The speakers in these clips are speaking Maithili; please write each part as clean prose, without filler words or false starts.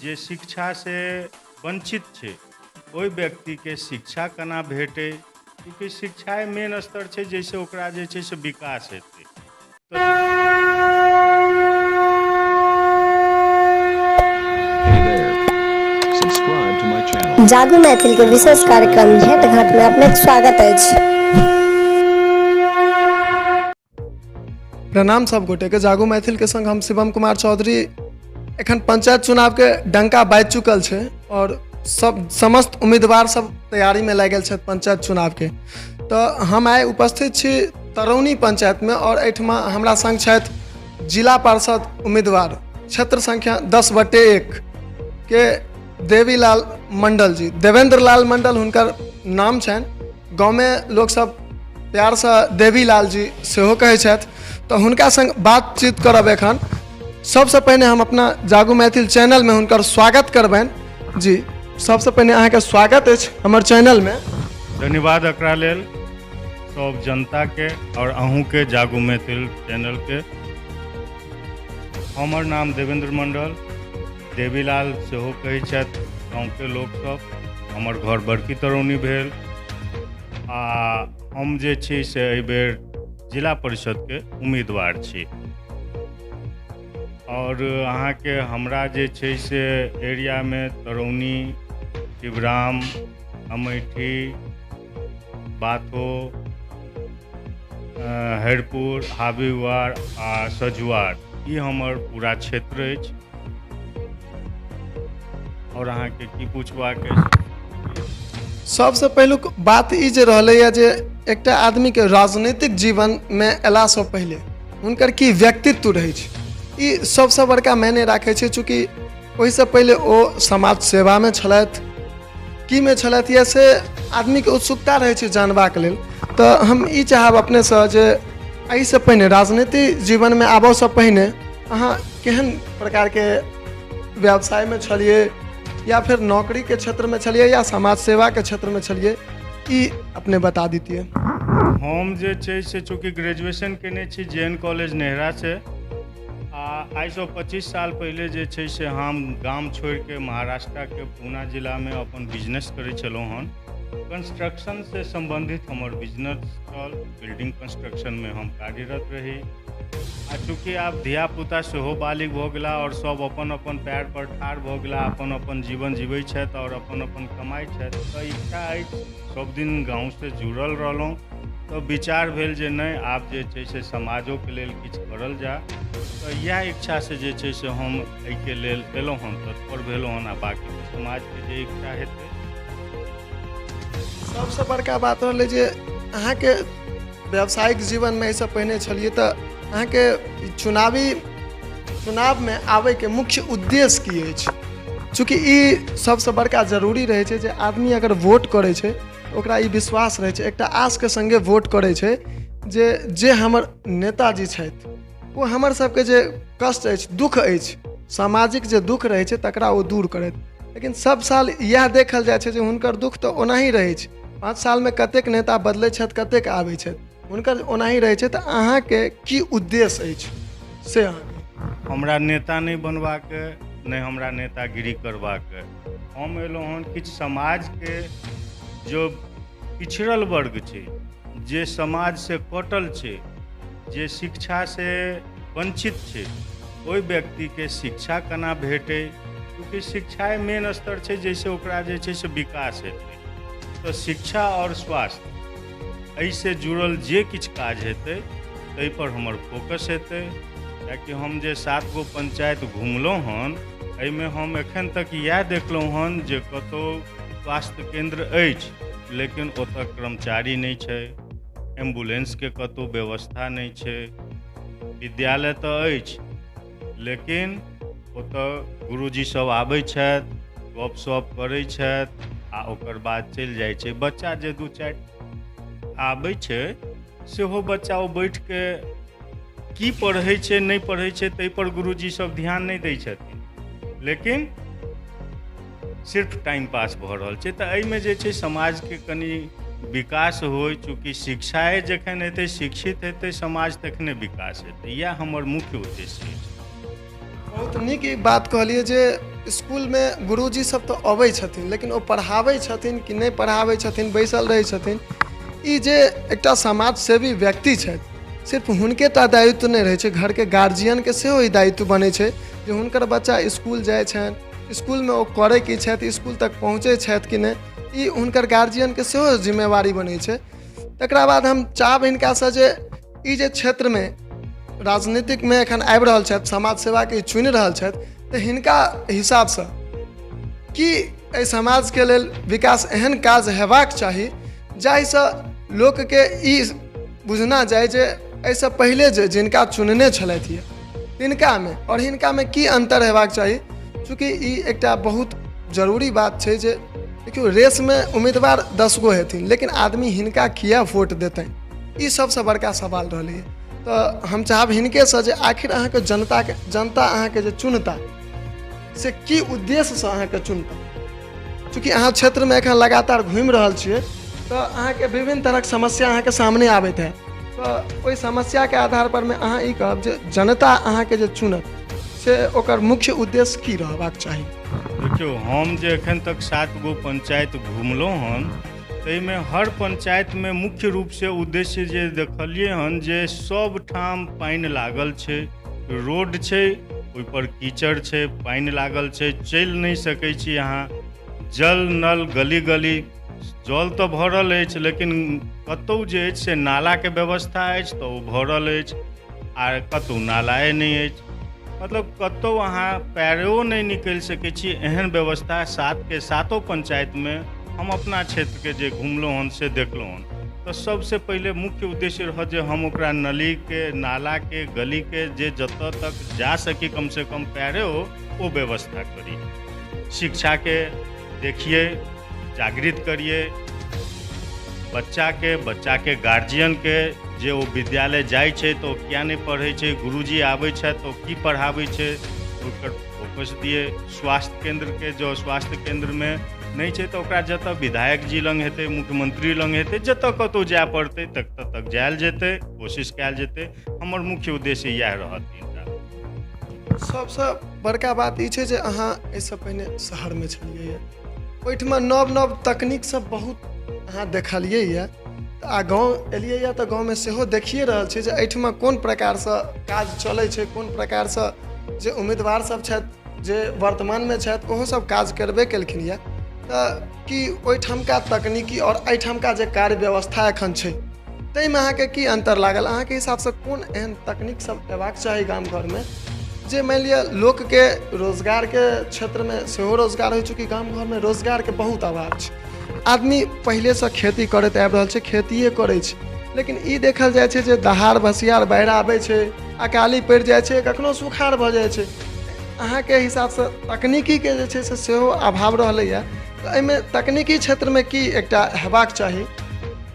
जे शिक्षासँ वञ्चित छै, ओहि व्यक्तिके शिक्षा केना भेटै, चूँकि शिक्षाए मेन स्तर छै जाहिसँ ओकरा जे छै से विकास हेतै। जागू मैथिल के विशेष कार्यक्रम भेंट घाट में अपने स्वागत अछि। प्रणाम सब गोटे के, जागू मैथिल के संग हम शिवम कुमार चौधरी। एखन पंचायत चुनाव के डंका बाजि चुकल छै और सब समस्त उम्मीदवार सब तैयारी में लागि गेल छथि पंचायत चुनाव के। तऽ हम आइ उपस्थित छी तरौनी पंचायत में और एहिठमा हमरा संग छथि जिला पार्षद उम्मीदवार क्षेत्र संख्या 10/1 के देवीलाल मंडल जी। देवेंद्र लाल मंडल हुनकर नाम छनि, गाँवमे लोकसब प्यारसँ देवीलाल जी सेहो कहै छथि। तऽ हुनका संग बातचीत करब एखन। सबसँ पहिने हम अपना जागू मैथिल चैनलमे हुनकर स्वागत करबनि। जी, सबसँ पहिने अहाँके स्वागत अछि हमर चैनलमे। धन्यवाद एकरा लेल सब जनताके आओर अहूँके जागू मैथिल चैनलके। हमर नाम देवेंद्र मंडल, देवीलाल सेहो कहै छथि गाँवके लोकसब। हमर घर बड़की तरौनी भेल आ हम जे छी से एहिबेर जिला परिषदके उम्मीदवार छी। आओर अहाँके हमरा जे छै से एरियामे तरौनी, शिवराम, अमेठी, बाथो, हरिपुर, हाबीवार आ सजुआर, ई हमर पूरा क्षेत्र अछि। आओर अहाँके की पूछबाक अछि? सबसँ पहिलुक बात ई जे रहलैए जे एकटा आदमीके राजनीतिक जीवनमे अयलासँ पहिले हुनकर की व्यक्तित्व रहै छै, ई सबसँ बड़का मायने राखै छै। चूँकि ओहिसँ पहिले ओ समाज सेवामे छलथि की मे छलथि या से आदमीके उत्सुकता रहै छै जानबाक लेल। तऽ हम ई चाहब अपनेसँ जे एहिसँ पहिने राजनीति जीवनमे आबऽसँ पहिने अहाँ केहन प्रकारके व्यवसायमे छलियै या फेर नौकरीके क्षेत्रमे छलियै या समाज सेवाके क्षेत्रमे छलियै, ई अपने बता दितियै। हम जे छै से चूँकि ग्रेजुएशन केने छी जे एन कॉलेज नेहरासँ आ आइसँ 25 साल पहिले जे छै से हम गाम छोड़िके महाराष्ट्रके पूना जिलामे अपन बिजनेस करै छलहुँ हन। कंस्ट्रक्शनसँ सम्बन्धित हमर बिजनेस छल, बिल्डिंग कंस्ट्रक्शनमे हम कार्यरत रही। आ चूँकि आब धियापुता सेहो बालिग भऽ गेला आओर सब अपन अपन पएर पर ठाढ़ भऽ गेला, अपन अपन जीवन जीबै छथि आओर अपन अपन कमाइ छथि, तऽ इच्छा अछि सब दिन गाँवसँ जुड़ल रहलहुँ, तऽ विचार भेल जे नहि आब जे छै से समाजोके लेल किछु करल जाय। तऽ इएह इच्छासँ जे छै से हम एहिके लेल एलहुँ हन, तत्पर भेलहुँ हन आ बाँकी तऽ समाजके जे इच्छा हेतै। सबसँ बड़का बात रहलै जे अहाँके व्यावसायिक जीवनमे एहिसँ पहिने छलियै तऽ अहाँके चुनावमे आबैके मुख्य उद्देश्य की अछि? चूँकि ई सबसँ बड़का जरूरी रहै छै जे आदमी अगर वोट करै छै ओकरा ई विश्वास रहै छै, एकटा आशके सङ्गे वोट करै छै जे जे हमर नेताजी छथि ओ हमर सबके जे कष्ट अछि, दुःख अछि, सामाजिक जे दुःख रहै छै तकरा ओ दूर करथि। लेकिन सब साल इएह देखल जाइ छै जे हुनकर दुःख तऽ ओनाही रहै छै। 5 सालमे कतेक नेता बदलै छथि, कतेक आबै छथि, हुनकर ओनाही रहै छै। तऽ अहाँके की उद्देश्य अछि से अहाँके? हमरा नेता नहि बनबाक अइ, नहि हमरा नेतागिरी करबाक अइ। हम एलहुँ हन किछु समाजके जो पिछड़ल वर्ग छै, जे समाजसँ कटल छै, जे शिक्षासँ वञ्चित छै, ओहि व्यक्तिके शिक्षा केना भेटै, चूँकि शिक्षाए मेन स्तर छै जाहिसँ ओकरा जे छै से विकास हेतै। तऽ शिक्षा आओर स्वास्थ्य एहिसँ जुड़ल जे किछु काज हेतै ताहिपर हमर फोकस हेतै। कियाकि हम जे 7 गो पंचायत घुमलहुँ हन एहिमे हम एखन तक इएह देखलहुँ हन जे कतहु स्वास्थ्य केन्द्र अछि लेकिन ओतऽ कर्मचारी नहि छै, एम्बुलेंसके कतहु व्यवस्था नहि छै, विद्यालय तऽ अछि लेकिन ओतऽ गुरुजी सब आबै छथि, गपशप करै छथि आ ओकर बाद चलि जाइ छै। बच्चा जे 2-4 आबै छै सेहो बच्चा ओ बैठके की पढ़ै छै नहि पढ़ै छै ताहिपर गुरुजी सब ध्यान नहि दै छथिन, लेकिन सिर्फ टाइम पास भऽ रहल छै। तऽ एहिमे जे छै समाजके कनि विकास होइ, चूँकि शिक्षाए जखन हेतै, शिक्षित हेतै समाज तखने विकास हेतै। इएह हमर मुख्य उद्देश्य अछि। बहुत नीक ई बात कहलियै जे इसकुलमे गुरुजी सब तऽ अबै छथिन, लेकिन ओ पढ़ाबै छथिन कि नहि पढ़ाबै छथिन, बैसल रहै छथिन। ई जे एकटा समाज सेवी व्यक्ति छथि, सिर्फ हुनके टा दायित्व नहि रहै छै, घरके गार्जियनके सेहो ई दायित्व बनै छै जे हुनकर बच्चा इसकुल जाइ छनि, इसकुलमे ओ करै की छथि, इसकुल तक पहुँचै छथि कि नहि, ई हुनकर गार्जियनके सेहो जिम्मेवारी बनै छै। तकरा बाद हम चाहब हिनकासँ जे ई जे क्षेत्रमे राजनीतिकमे एखन आबि रहल छथि, समाज सेवाके ई चुनि रहल छथि, तऽ हिनका हिसाबसँ की एहि समाजके लेल विकास एहन काज हेबाक चाही जाहिसँ लोकके ई बुझना जाय जे एहिसँ पहिले जे जिनका चुनने छलथि यऽ तिनकामे आओर हिनकामे की अन्तर हेबाक चाही। चूँकि ई एकटा बहुत जरूरी बात छै जे देखियौ, रेसमे उम्मीदवार 10 गो हेथिन, लेकिन आदमी हिनका किया वोट देतनि, ई सबसँ बड़का सवाल रहलैए। तऽ हम चाहब हिनकेसँ जे आखिर अहाँके जनताके, जनता अहाँके जे चुनता से की उद्देश्यसँ अहाँके चुनता। चूँकि अहाँ क्षेत्रमे एखन लगातार घुमि रहल छियै तऽ अहाँके विभिन्न तरहक समस्या अहाँके सामने आबैत है, तऽ ओहि समस्याके आधार परमे अहाँ ई कहब जे जनता अहाँके जे चुनत से ओकर मुख्य उद्देश्य की रहबाक चाही। देखियौ, हम जे एखन तक 7 गो पंचायत घुमलहुँ हन ताहिमे हर पंचायतमे मुख्य रूपसँ उद्देश्य जे देखलियै हन जे सब ठाम पानि लागल छै, रोड छै ओहिपर कीचड़ छै, पानि लागल छै, चलि नहि सकै छी अहाँ, जल नल गली गली जल तऽ भरल अछि, लेकिन कतहु जे अछि से नालाके व्यवस्था अछि तऽ ओ भरल अछि आ कतहु नालाए नहि अछि, मतलब कतहु अहाँ पैरो नहि निकलि सकै छी, एहन व्यवस्था सातके सातो पंचायतमे हम अपना क्षेत्रके जे घुमलहुँ हन से देखलहुँ हन। तऽ सबसँ पहिले मुख्य उद्देश्य रहत जे हम ओकरा नलीके, नालाके, गलीके जे जतऽ तक जा सकी कमसँ कम पैरे हो ओ व्यवस्था करी। शिक्षाके देखिए, जागृत करिए बच्चाके, बच्चाके गार्जियनके, जे ओ विद्यालय जाइ छै तऽ ओ किया नहि पढ़ै छै, गुरुजी आबै छथि तऽ ओ की पढ़ाबै छै, ओकर फोकस दिए। स्वास्थ्य केन्द्रके, जँ स्वास्थ्य केन्द्रमे नहि छै तऽ ओकरा जतऽ विधायक जी लग हेतै, मुख्यमंत्री लग हेतै, जतऽ कतहु जाय पड़तै ततऽ तक जायल जेतै, कोशिश कयल जेतै। हमर मुख्य उद्देश्य इएह रहत तीनटा। सबसँ बड़का बात ई छै जे अहाँ एहिसँ पहिने शहरमे छलियै, ओहिठमा नव नव तकनीक सब बहुत अहाँ देखलियै यऽ, आ गाँव एलियै यऽ तऽ गाँवमे सेहो देखिए रहल छी जे एहिठमा कोन प्रकारसँ काज चलै छै, कोन प्रकारसँ जे उम्मीदवार सब छथि जे वर्तमानमे छथि ओहो सब काज करबे केलखिन यऽ। तऽ की ओहिठामका तकनीकी आओर एहिठामका जे कार्य व्यवस्था एखन छै ताहिमे अहाँके की अन्तर लागल? अहाँके हिसाबसँ कोन एहन तकनीक सब अयबाक चाही गाम घरमे जे मानि लिअ लोकके रोजगारके क्षेत्रमे सेहो रोजगार होइ? चूँकि गाम घरमे रोजगारके बहुत अभाव छै, आदमी पहिलेसँ खेती करैत आबि रहल छै, खेतिए करै छै, लेकिन ई देखल जाइ छै जे दहार भसियार बाढ़ि आबै छै, अकाली पड़ि जाइ छै, कखनो सुखाड़ भऽ जाइ छै। अहाँके हिसाबसँ तकनीकीके जे छै से सेहो अभाव रहलैए, तऽ एहिमे तकनीकी क्षेत्रमे की एकटा हेबाक चाही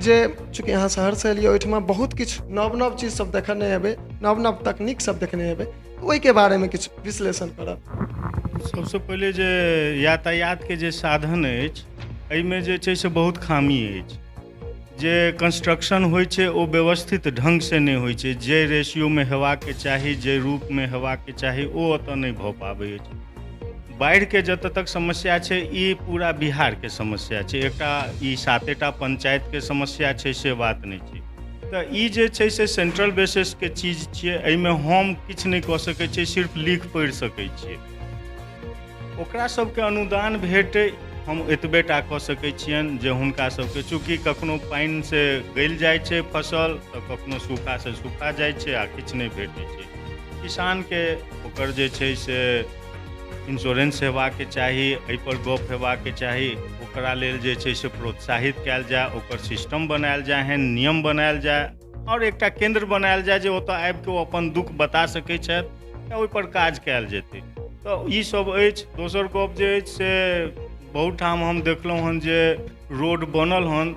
जे चूँकि अहाँ शहरसँ एलियै ओहिठमा बहुत किछु नव नव चीज सब देखने हेबै, नव नव तकनीक सब देखने हेबै, ओहिके बारेमे किछु विश्लेषण करब। सबसँ पहिले जे यातायातके जे साधन अछि एहिमे जे छै से बहुत खामी अछि। जे कंस्ट्रक्शन होइ छै ओ व्यवस्थित ढङ्गसँ नहि होइ छै, जे रेशियोमे हेबाके चाही, जे रूपमे हेबाके चाही ओ ओतऽ नहि भऽ पाबै अछि। बाढ़िके जतऽ तक समस्या छै ई पूरा बिहारके समस्या छै, एकटा ई 7टा पंचायतके समस्या छै से बात नहि छै। तऽ ई जे छै से सेंट्रल बेसिसके चीज छियै, एहिमे हम किछु नहि कऽ सकै छियै, सिर्फ लिख पढ़ि सकै छियै। ओकरा सबके अनुदान भेटै, हम एतबे टा कऽ सकै छियनि जे हुनका सबके, चूँकि कखनो पानिसँ गलि जाइ छै फसल तऽ कखनो सूखासँ सुखा जाइ छै आ किछु नहि भेटै छै किसानके। ओकर जे छै से इंश्योरेंस हेबाके चाही, एहिपर गप हेबाके चाही, ओकरा लेल जे छै से प्रोत्साहित कयल जाय, ओकर सिस्टम बनायल जाय, एहन नियम बनायल जाय आओर एकटा केन्द्र बनायल जाय जे ओतऽ आबिके ओ अपन दुःख बता सकै छथि, ओहिपर काज कयल जेतै। तऽ ई सब अछि। दोसर गप जे अछि से बहुत ठाम हम देखलहुँ हन जे रोड बनल हन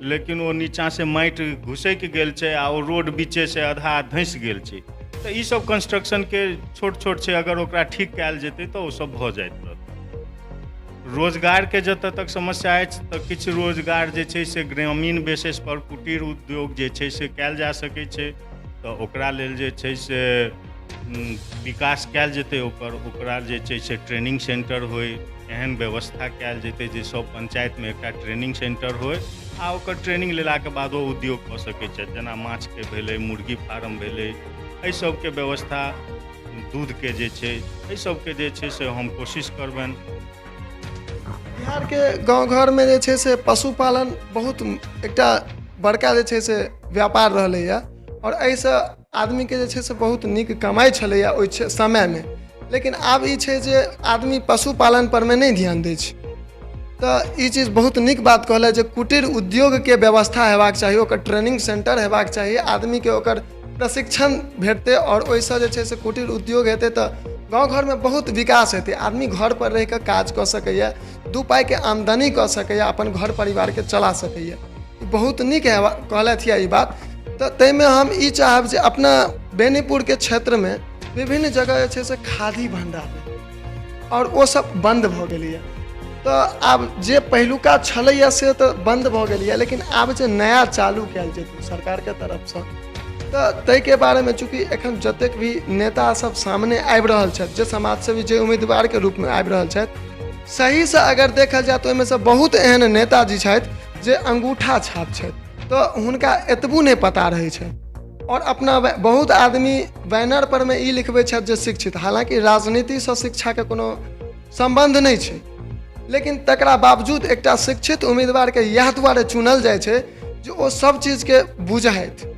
लेकिन ओ नीचाँसँ माटि घुसकि गेल छै आ ओ रोड बीचेसँ आधा धँसि गेल छै। तऽ ई सब कंस्ट्रक्शनके छोट छोट छै, अगर ओकरा ठीक कयल जेतै तऽ ओ सब भऽ जाइत रहतै। रोजगारके जतऽ तक समस्या अछि तऽ किछु रोजगार जे छै से ग्रामीण बेसिस पर कुटीर उद्योग जे छै से कयल जा सकै छै, तऽ ओकरा लेल जे छै से विकास कयल जेतै ओकर। ओकरा जे छै से ट्रेनिंग सेन्टर होइ, एहन व्यवस्था कयल जेतै जे सब पंचायतमे एकटा ट्रेनिंग सेन्टर होइ आ ओकर ट्रेनिंग लेलाके बाद ओ उद्योग कऽ सकै छथि। जेना माछके भेलै, मुर्गी फार्म भेलै, एहि सबके व्यवस्था, दूधके जे छै, एहि सबके जे छै से हम कोशिश करबनि। बिहारके गाँव घरमे जे छै से पशुपालन बहुत एकटा बड़का जे छै से व्यापार रहलैए आओर एहिसँ आदमीके जे छै से बहुत नीक कमाइ छलैए ओहि समयमे। लेकिन आब ई छै जे आदमी पशुपालन परमे नहि ध्यान दै छै। तऽ ई चीज बहुत नीक बात कहलथि जे कुटीर उद्योगके व्यवस्था हेबाक चाही, ओकर ट्रेनिंग सेन्टर हेबाक चाही, आदमीके ओकर प्रशिक्षण भेटतै आओर ओहिसँ जे छै से कुटीर उद्योग हेतै तऽ गाँव घरमे बहुत विकास हेतै। आदमी घरपर रहिकऽ काज कऽ सकैए, 2 पाइके आमदनी कऽ सकैए, अपन घर परिवारके चला सकैए। ई बहुत नीक है कहलथि यऽ ई बात। तऽ ताहिमे हम ई चाहब जे अपना बेनीपुरके क्षेत्रमे विभिन्न जगह जे छै से खादी भण्डार आओर ओ सब बन्द भऽ गेलैए। तऽ आब जे पहिलुका छलैए से तऽ बन्द भऽ गेलैए, लेकिन आब जे नया चालू कयल जेतै सरकारके तरफसँ, तऽ ताहिके बारेमे चूँकि एखन जतेक भी नेता सब सामने आबि रहल छथि, जे समाजसेवी जे उम्मीदवारके रूपमे आबि रहल छथि, सहीसँ अगर देखल जाय तऽ ओहिमे सँ बहुत एहन नेताजी छथि जे अङ्गूठा छाप छथि, तऽ हुनका एतबो नहि पता रहै छनि। आओर अपना बहुत आदमी बैनर पर मे ई लिखबै छथि जे शिक्षित, हालाँकि राजनीतिसँ शिक्षाके कोनो सम्बन्ध नहि छै, लेकिन तकरा बावजूद एकटा शिक्षित उम्मीदवारके इएह दुआरे चुनल जाइ छै जे ओ सब चीजके बुझथि।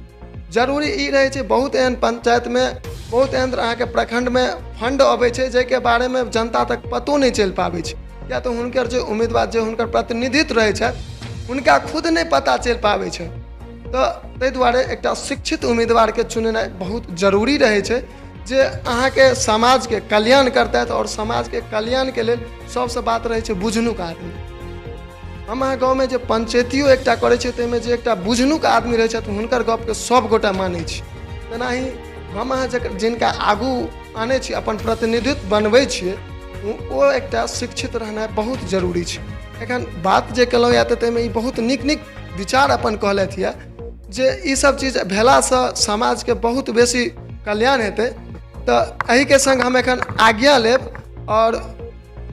जरूरी ई रहै छै बहुत एहन पंचायतमे, बहुत एहन अहाँके प्रखण्डमे फण्ड अबै छै जाहिके बारेमे जनता तक पतो नहि चलि पाबै छै, किया तऽ हुनकर जे उम्मीदवार जे हुनकर प्रतिनिधित्व रहै छथि हुनका खुद नहि पता चलि पाबै छै। तऽ ताहि दुआरे एकटा शिक्षित उम्मीदवारके चुननाइ बहुत जरूरी रहै छै जे अहाँके समाजके कल्याण करतथि। आओर समाजके कल्याणके लेल सबसँ बात रहै छै बुझनुक आदमी। हम अहाँ गाँवमे जे पंचैतियो एकटा करै छियै ताहिमे जे एकटा बुझनुक आदमी रहै छथि हुनकर गपके सभगोटा मानै छी। तेनाही हम अहाँ जिनका आगू आनै छी, अपन प्रतिनिधित्व बनबै छियै, ओ एकटा शिक्षित रहनाइ बहुत जरूरी छै। एखन बात जे केलहुँ यऽ तऽ ताहिमे ई बहुत नीक नीक विचार अपन कहलथि यऽ जे ई सब चीज भेलासँ समाजके बहुत बेसी कल्याण हेतै। तऽ एहिके सङ्ग हम एखन आज्ञा लेब। आओर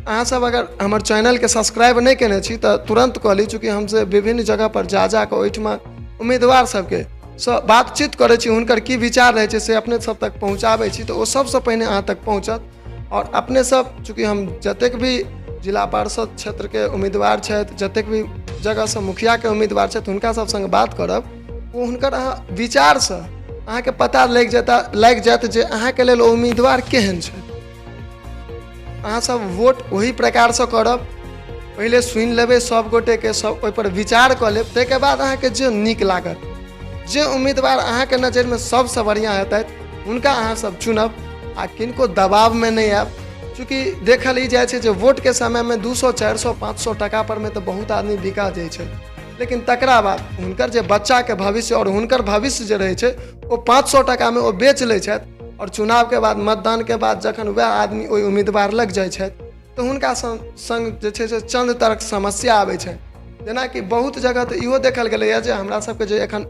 अहाँ सब अगर हमर चैनलके सब्सक्राइब नहि केने छी तऽ तुरन्त कऽ ली, चूँकि हमसब विभिन्न जगहपर जा जाकऽ ओहिठमा उम्मीदवार सबके सँ बातचीत करै छी, हुनकर की विचार रहै छै से अपने सब तक पहुँचाबै छी, तऽ ओ सबसँ पहिने अहाँ तक पहुँचत। आओर अपने सब चूँकि हम जतेक भी जिला पार्षद क्षेत्रके उम्मीदवार छथि, जतेक भी जगहसँ मुखियाके उम्मीदवार छथि, हुनका सब सङ्ग बात करब, ओ हुनकर अहाँ विचारसँ अहाँके पता लागि जायत जे अहाँके लेल ओ उम्मीदवार केहन छथि। अहाँ सब वोट ओही प्रकारसँ करब, पहिले सुनि लेबै सब गोटेके, सब ओहिपर विचार कऽ लेब, ताहिके बाद अहाँके जे नीक लागत, जे उम्मीदवार अहाँके नजरिमे सबसँ बढ़िआँ हेतथि हुनका अहाँ सब चुनब आ किनको दबावमे नहि आयब। चूँकि देखल ई जाइ छै जे वोटके समयमे 200 400 500 टाका परमे तऽ बहुत आदमी बिका जाइ छै, लेकिन तकरा बाद हुनकर जे बच्चाके भविष्य आओर हुनकर भविष्य जे रहै छै ओ 500 टाकामे ओ बेच लै छथि। आओर चुनावके बाद मतदानके बाद जखन वएह आदमी ओहि उम्मीदवार लग जाइ छथि तऽ हुनका सङ्ग जे छै से चन्द तरहक समस्या आबै छनि। जेनाकि बहुत जगह तऽ इहो देखल गेलैए जे हमरा सबके जे एखन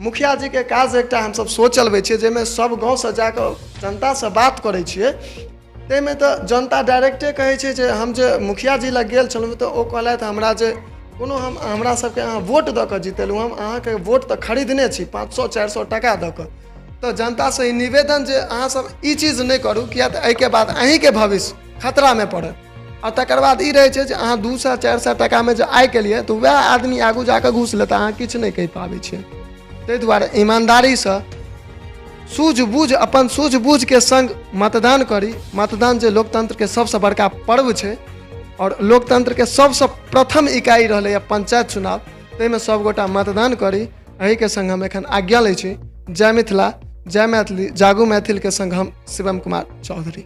मुखिया जीके काज एकटा हमसब शो चलबै छियै जाहिमे सब गाँवसँ जाकऽ जनतासँ बात करै छियै, ताहिमे तऽ जनता डायरेक्टे कहै छै जे हम जे मुखिया जी लग गेल छलहुँ तऽ ओ कहलथि हमरा जे कोनो हम हमरा सबके अहाँ वोट दऽ कऽ जितेलहुँ, हम अहाँके वोट तऽ खरीदने छी 500 400 टाका दऽ कऽ। तऽ जनतासँ ई निवेदन जे अहाँसब ई चीज नहि करू, किया तऽ एहिके बाद अहीँके भविष्य खतरामे पड़त। आ तकर बाद ई रहै छै जे अहाँ 200 400 टाकामे जे आइ केलियै तऽ वएह आदमी आगू जाकऽ घूस लेता, अहाँ किछु नहि कहि पाबै छियै। ताहि दुआरे ईमानदारीसँ सूझबूझ, अपन सूझबूझके सङ्ग मतदान करी। मतदान जे लोकतन्त्रके सबसँ बड़का पर्व छै आओर लोकतन्त्रके सबसँ प्रथम इकाइ रहलैए पंचायत चुनाव, ताहिमे सबगोटा मतदान करी। एहिके सङ्ग हम एखन आज्ञा लै छी। जय मिथिला, जय मैथिली, जागू मैथिलके सङ्ग हम शिवम कुमार चौधरी।